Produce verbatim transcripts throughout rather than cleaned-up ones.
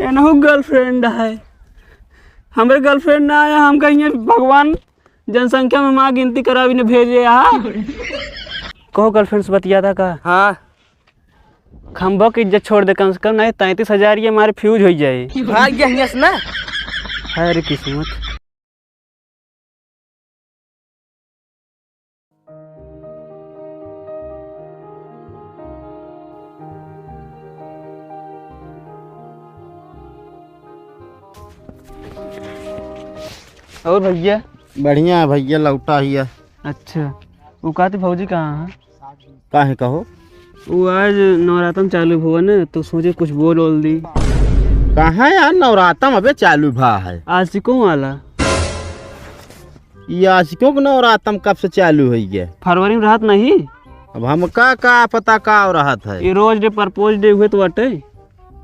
एनहु girlfriend है। हमरे girlfriend ना आया, हम कहिए भगवान जनसंख्या में माँ गिनती करावी ने भेजे यहाँ। कहो girlfriend से बतिया था का? हाँ। खम्भा की इज्जत छोड़ दे कम से कम, नहीं तैंतीस हजार ये हमारे fuse हो जाए। भाग गया हियां से ना। है रे किस्मत। और भैया? बढ़िया है भैया, लौटा ही है। अच्छा, वो कहते भौजी कहाँ है? काहे कहो? वो आज नवरातम चालू हुआ न, तो सोचे कुछ बोल ओल दी। कहाँ यार, नवरातम अबे चालू भा है। आशिकों वाला। ये आशिकों के नवरातम कब से चालू हुई है? फरवरी में रहत नहीं? अब हमका का पता का रहत है। ये Rose Day, Propose Day हुए तो बाटे।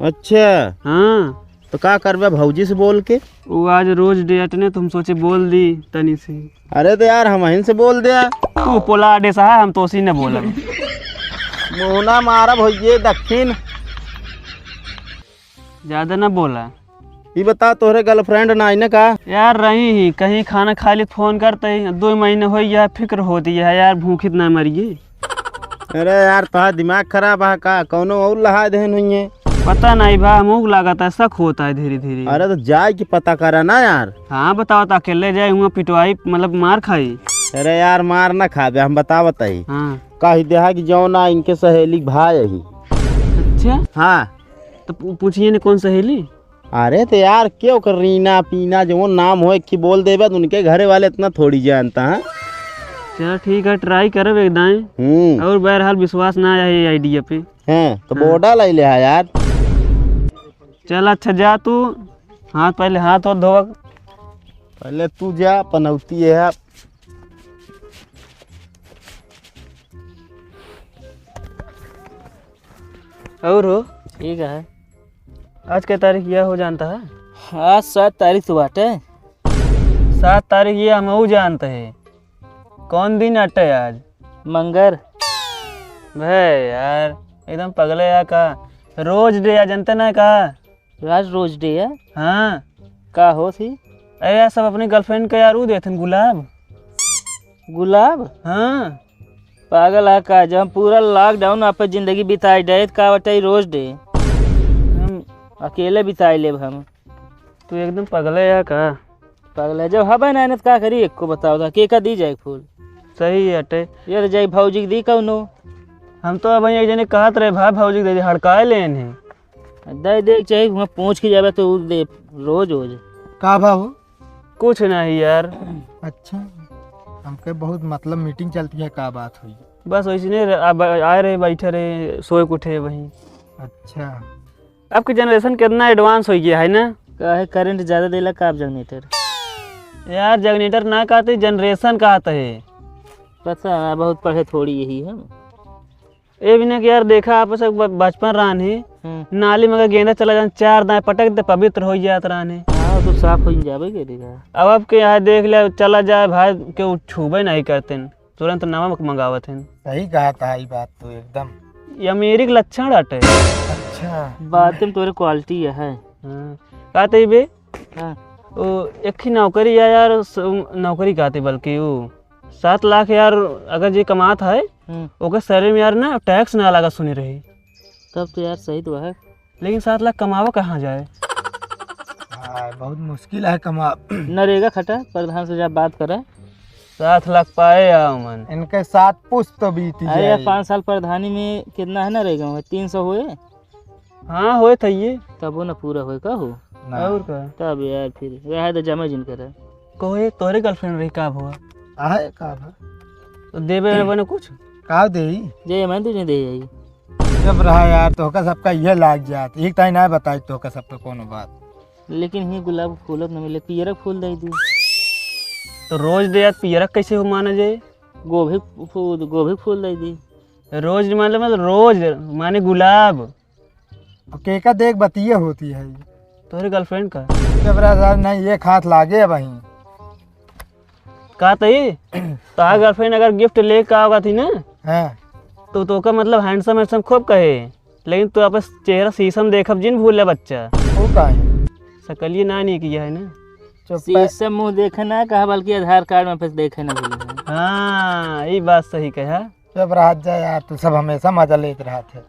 अच्छा। हाँ। तो का करबे भौजी से बोल के? वो आज Rose Day अटने, तो हम सोचे बोल दी तनी से। अरे तो यार, हमहिन से बोल दे। तू पोला अडे सहा, हम तो उसी ने बोलब। मोहना मारब होइए दक्षिण। ज्यादा ना बोला। ई बता, तोहरे girlfriend ना आई ना का? यार रही ही, कहीं खाना खा ली, फोन करते ही, दो महीने हो गया, फिक्र होती है यार, भूखित ना मरिए। अरे यार, तोहार दिमाग खराब है का? कौनो और लहा देहन हुई है। पता नहीं भा, हमहू को लागत है, शक होता है धीरे धीरे। अरे तो जाए के पता करा ना यार। हाँ बताओ, तो अकेले जाए हुआ पिटवाई, मतलब मार खाई। अरे यार, मार ना खाबे, हम बतावत ही। हाँ। कही देहा कि जौन ना इनके सहेली के भाई ही। अच्छा। हाँ। तो पू-, पूछिए ने कौन सहेली? अरे तो यार, के ओकर रीना पीना जौन नाम हो, एक ही बोल देबे तो उनके घरे वाले इतना थोड़ी जानता है। चल ठीक है, try करब एक दाएं। हम्म। और बहरहाल विश्वास ना आया ये idea पे। हैं, तो हाँ। बोडा ले ले हा यार। चल अच्छा जा तू, हाथ पहले हाथ और धोवा। पहले तू जा, पनौती है। और हो? ठीक है। आज के तारीख यह हो जानता है? आज सात तारीख तो बाटे। सात तारीख ये हमहू जानते हैं। कौन दिन अटे आज? मंगर। भे यार, एकदम पगले या का? Rose Day या जनते ना का? आज Rose Day है? हाँ। का हो थी? अरे यार, सब अपनी girlfriend के यार ऊ देथन गुलाब। गुलाब? हाँ। पागल है का? जब हम पूरा lockdown आपन जिंदगी बिताई डे, त का बटाई Rose Day? हम अकेले बिताई लेब हम। तू एकदम पगले है का? पगले, जब हबे ना, ना त का करी, एको बताओ ता, के का दी जाए फूल? सही हटे। ये तो जाई भौजी के दी कौनो। हम तो अब एक जने कहत रहे, भाई भौजी के दे दे, हड़काए ले इन्हें। दे दे, चाहे वहाँ पहुँच के जाबे तो उ दे, रोज, रोज। का भाव? कुछ नहीं यार। अच्छा, हमके बहुत मतलब meeting चलती है, का बात हुई? बस वैसे नहीं, अब आए रहे, बैठे रहे, सोए के उठे वहीं। अच्छा। अब के generation कितना advance हो गया है ना? काहे current ज्यादा देला का अब generator? यार generator ना कहते, generation कहते है। पता है, बहुत पढ़े थोड़ी यही है। ए बिना कि यार देखा आप सब ब-, बचपन रहन ही, हम्म। नाली में अगर गेंदा चला जान, चार दाएं पटक दे, पवित्र हो जात रहन ही। हाँ, तो साफ हो जाबे के देखा। अब, अब के यहाँ देख ले, चला जाए भाई, के उ छूबे नहीं करते, तुरंत नवा मंगावत हैं। सही कहा था ई बात तो एकदम। ये अमीरी के लक्षण हटे। अच्छा। बातें में तोरे quality है। हाँ। का ते बे? हाँ। ओ, एक ही नौकरी है यार, स-, नौकरी कहते बल्कि वो सात लाख यार, अगर जे कमात है, हम्म। ओकर salary में यार ना tax ना लगा सुने रही। तब तो यार सही तो है। लेकिन सात लाख कमावा कहाँ जाए? हाँ, बहुत मुश्किल है कमा। नरेगा खटा, प्रधान से जा बात करे। सात लाख पाए आओ मन। इनके सात पुश्त तो बीत अरे यार, जाए। पाँच साल प्रधानी में कितना है नरेगा में? तीन सौ हुए? हाँ, होए था ये। तबो न पूरा होए का हो? ना। और का? तब यार फिर रहे तो जमा जिन करे। कहो, ये तोरे girlfriend रही का भवा? आहे का भा? तो देबे में बने कुछ? का देई? जे मैं तुझे दे आई। जब रहा यार, तोहका सबका ये लाग जात। एक ताई ना बताई तोहका सबका कोनो बात। लेकिन ही गुलाब फूलत न मिले, पियरक फूल दे दी। तो रोज दे यार, पियरक कैसे हो माना जाए? गोभी फूल, गोभी फूल दे दी। रोज मतलब, मतलब रोज माने गुलाब। अब केका देख बतिये होती है। तोहरे girlfriend का? जब रहा साहब नहीं, ये खात लागे अब वहीं। का तई? तोहार girlfriend अगर gift लेके आवत ही ना, हाँ। तो तोका मतलब handsome, handsome खूब कहे, लेकिन तू अपन चेहरा शीशम देखब जिन भूले बच्चा। वो का है? सकलिए ना नहीं किया है ना। चुप शीशे मुंह देखे ना कहा, बल्कि आधार कार्ड में फिर देखे ना भूले हैं। हाँ, ये बात सही कहा। चुप रह जा यार, तू सब हमेशा मजा लेत रहत है।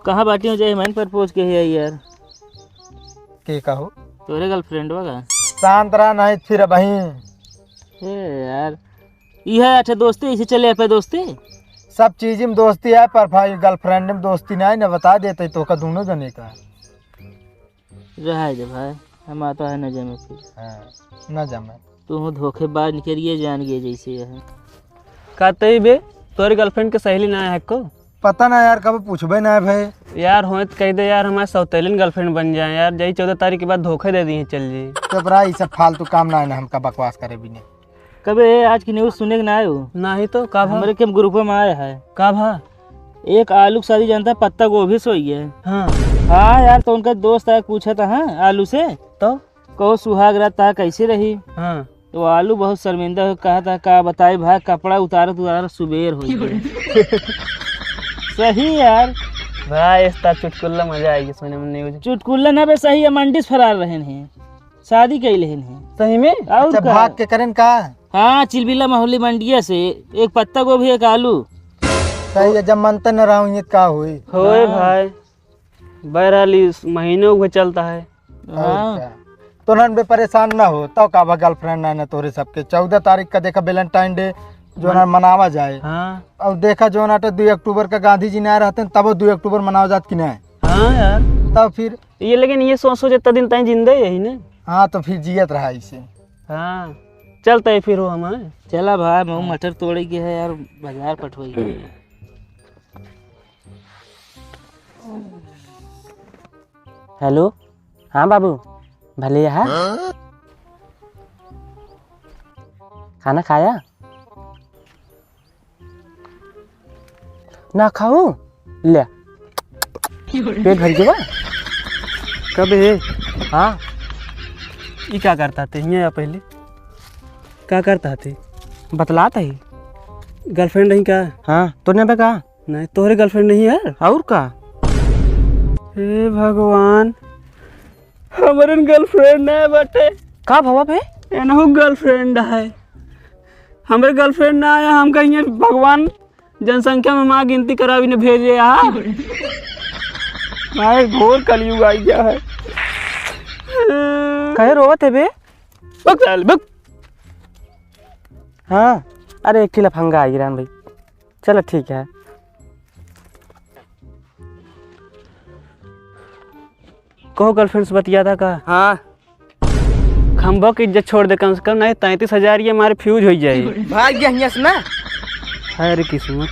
कहाँ बाटी हो जाए, मन प्रपोज के है यार। के कहो? तोरे गर्लफ्रेंड बा का? शांत रहा, नहीं फिर अबहीं। ए यार, यह अच्छा दोस्ती, इसे चले पे दोस्ती। सब चीज में दोस्ती है, पर भाई गर्लफ्रेंड में दोस्ती नहीं ना, बता देते तो का दोनों जने का। रहा दे भाई, हम आता है न जमे फिर। हाँ, न जमे। तू हो धोखेबाज निकलिए जान गए जैसे है। का तई बे, तोरे गर्लफ्रेंड के सहेली ना है को? पता ना यार, कब पूछबे ना है भाई। यार होए तो कह दे यार, हमारे सौतेलिन गर्लफ्रेंड बन जाए यार, जाई चौदह तारीख के बाद धोखे दे दी चल जी। चुप रहा, ये सब फालतू काम ना है ना, हमका बकवास करे भी नहीं। कबे आज की न्यूज़ सुने के ना आयो? नहीं तो, का भा? हमरे के ग्रुप में आया है। का भा? एक आलू के साथ ही जानता है, पत्ता गोभी से हुई है। हाँ। हाँ यार, तो उनका दोस्त आया पूछा था, हाँ, आलू से। तो? कहो सुहाग रात ता कैसे रही? हाँ। तो आलू बहुत शर्मिंदा हो कहा था, का बताई भाई, कपड़ा उतारत उतारत सुबेर हो गया। सही यार। भाई, इस तरह चुटकुल्ला मजा आएगी सुने में न्यूज़। चुटकुल्ला ना बे, सही है, मंडी से फरार रहे हैं, शादी कैले हैं। सही में? और अच्छा, का? भाग के करें का? हाँ, चिलबिला मोहल्ली मंडिया से एक पत्ता गोभी, एक आलू। सही है, जब मनते न रहो, ये का हुई? होए हाँ। भाई, बहरहाल इस महीनों को चलता है। और हाँ। क्या? तो नन बे परेशान ना हो, तो का बा गर्लफ्रेंड ना, ना तोरे सबके। चौदह तारीख का देखा वैलेंटाइन डे जो ना हाँ। मनावा जाए। हाँ। और देखा जो ना तो दो अक्टूबर का गांधी जी ना रहते हैं, तब वो दो अक्टूबर मनावा जात कि नहीं? हाँ यार। तब फिर ये लेकिन ये सोच सोच इतना दिन ताई जिंदा ही यही ना। हाँ, तो फिर जियत रहा इसे। हाँ, चलते हैं फिर वो हम, हाँ? चला भाई, मैं हाँ। मटर तोड़े के है यार, बाजार पठवाई। हेलो, हाँ बाबू, भले यहाँ? खाना खाया? ना खाऊ? ले। पेट भर गया? कब है? हाँ। ई का करता थे? हियाँ या पहले? का करता थे? बतलात है। गर्लफ्रेंड रही का? हाँ, तो नहीं बे का? नहीं, तोहरे गर्लफ्रेंड नहीं है? और का? हे भगवान, हमरन गर्लफ्रेंड ना बाटे। का भवा बे? एनहु गर्लफ्रेंड है। हमरे गर्लफ्रेंड ना आया, हम कहिए भगवान जनसंख्या में माँ गिनती करावी ने भेजे आ। भाई घोर कलयुग आ गया है। कहे रोवत है बे? बक साल, बक। हाँ, अरे एक ठे लफंगा आ गिरान भाई। चलो ठीक है। कहो गर्लफ्रेंड से बतिया था का? हाँ। खम्भा की इज्जत छोड़ दे कम से कम, नहीं तैंतीस हजार ये हमारे फ्यूज हो जाए। भाग गया हियां से ना। हाय रे किस्मत।